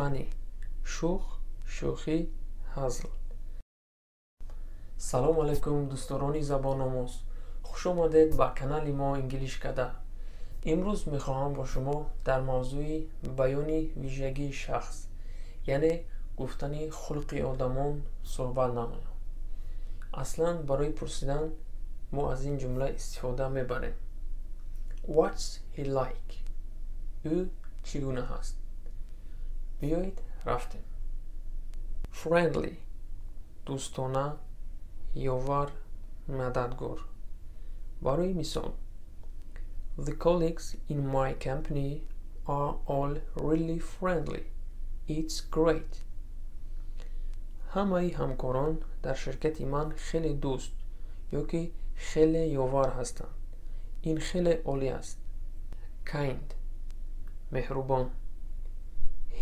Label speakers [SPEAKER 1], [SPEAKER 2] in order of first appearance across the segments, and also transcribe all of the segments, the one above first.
[SPEAKER 1] Funny, шӯх, шӯхӣ, ҳазл. Салом алайкум, дӯстдорони забономӯз, хуш омадед ба канали мо Инглиш Када. Имрӯз мехоҳам бо шумо дар мавзӯи баёни вижагии шахс, яъне гуфтани хулқи одамон суҳбат намоям. Аслан барои пурсидан мо аз ин ҷумла истифода мебарем: "What's he like?" Ӯ чӣ гуна ҳаст? Биёед, рафтем. Friendly, дӯстона, ёвар, мададгор. Барои мисол: The colleagues in my company are all really friendly. It's great. Ҳамаи ҳамкорон дар ширкати ман хеле дӯст ё ки хеле ёвар ҳастанд. Ин хеле олӣ аст. Kind, меҳрубон.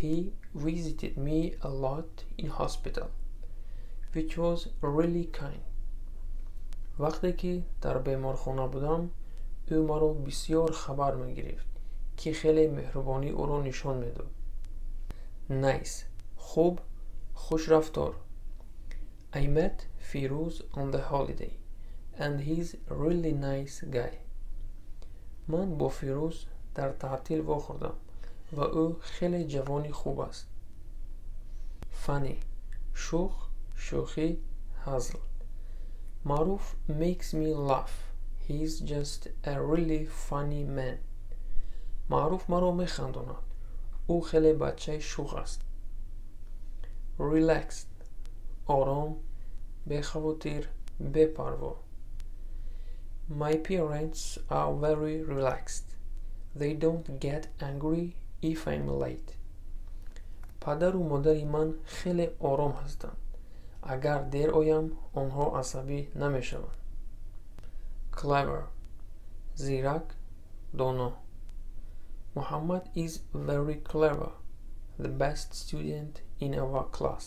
[SPEAKER 1] He visited me a lot in hospital, which was really kind. Вақте ки дар беморхона будам, ӯ маро бисёр хабар мегирифт, ки хеле меҳрубонӣ ӯро нишон медод. Nice, хуб, хушрафтор. I met Firuz on the holiday and he's really nice guy. Ман бо Фирӯз дар таътил вохӯрдам ва ӯ хеле ҷавони хуб аст. Funny, шӯх, шӯхӣ, ҳазл. Маъруф makes me laugh. He's just a really funny man. Маъруф маро механдонад. Ӯ хеле бачаи шӯх аст. Relaxed, ором, бехавотир, бепарво. My parents are very relaxed. They don't get angry if I'm late. Падару модари ман хеле ором ҳастанд. Агар дер оям, онҳо асабӣ намешаванд. Clever, зирак, доно. Muhammad is very clever, the best student in our class.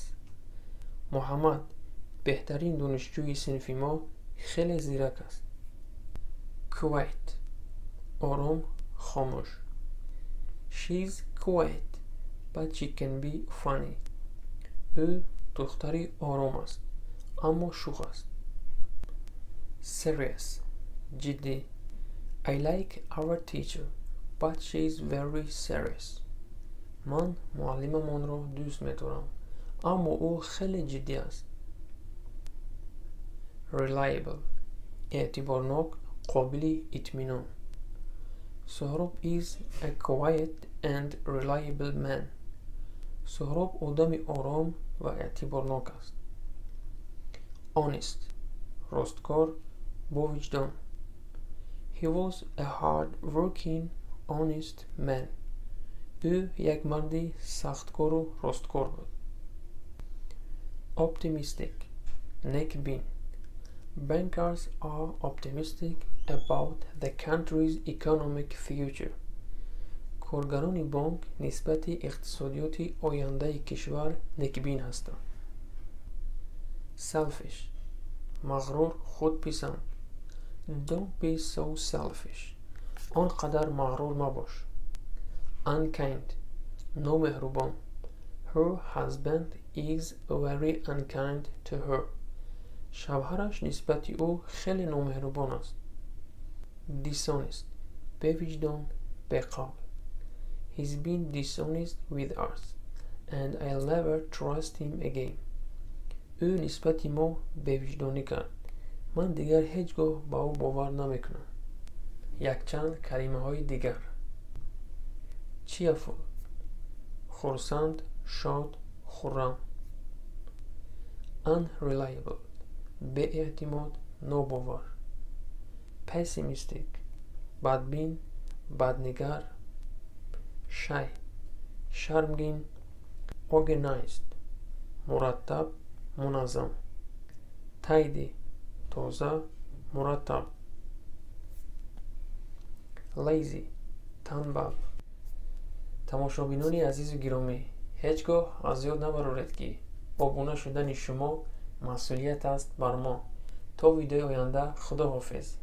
[SPEAKER 1] Муҳаммад, беҳтарин донишҷӯи синфи мо, хеле зирак аст. Quiet, ором, хомӯш. She's quiet, but she can be funny. Ӯ духтари ором аст, аммо шӯх аст. Serious, ҷиддӣ. I like our teacher, but she's very serious. Ман муаллимамонро дӯст медорам, аммо ӯ хеле ҷиддӣ аст. Reliable, эътиборнок, қобили итминон. Sohrab is a quiet and reliable man. Суҳроб одами ором ва эътиборнок аст. Honest, росткор, бовиҷдон. He was a hard working, honest man. Ӯ як марди сахткору росткор буд. Optimistic, некбин. Bankers are optimistic about the country's economic future. Коргарони бонк нисбати иқтисодиёти ояндаи кишвар некбин ҳастанд. Selfish, мағрур, худписанд. Don't be so selfish. Он қадар мағрур мабош. Unkind, номеҳрубон. Her husband is very unkind to her. Шавҳараш нисбати ӯ хеле номеҳрубон аст. Dishonest, бевиҷдон, беқавл. He's been dishonest with us and I'll never trust him again. Ӯ нисбати мо бевиҷдонӣ кард. Ман дигар ҳеҷ гоҳ ба ӯ бовар намекунам. Якчанд калимаҳои дигар: cheerful, хурсанд, шод, хуррам. Unreliable, беэътимод, нобовар. Pessimistic, бадбин, баднигар. Shy, шармгин. Organized, мураттаб, муназзам. Tidy, тоза, мураттаб. Lazy, танбал. Тамошобинони азизу гиромӣ, ҳеҷ гоҳ аз ёд набароред, ки обуна шудани шумо масъулият аст бар мо. То видеои оянда, худо ҳофиз.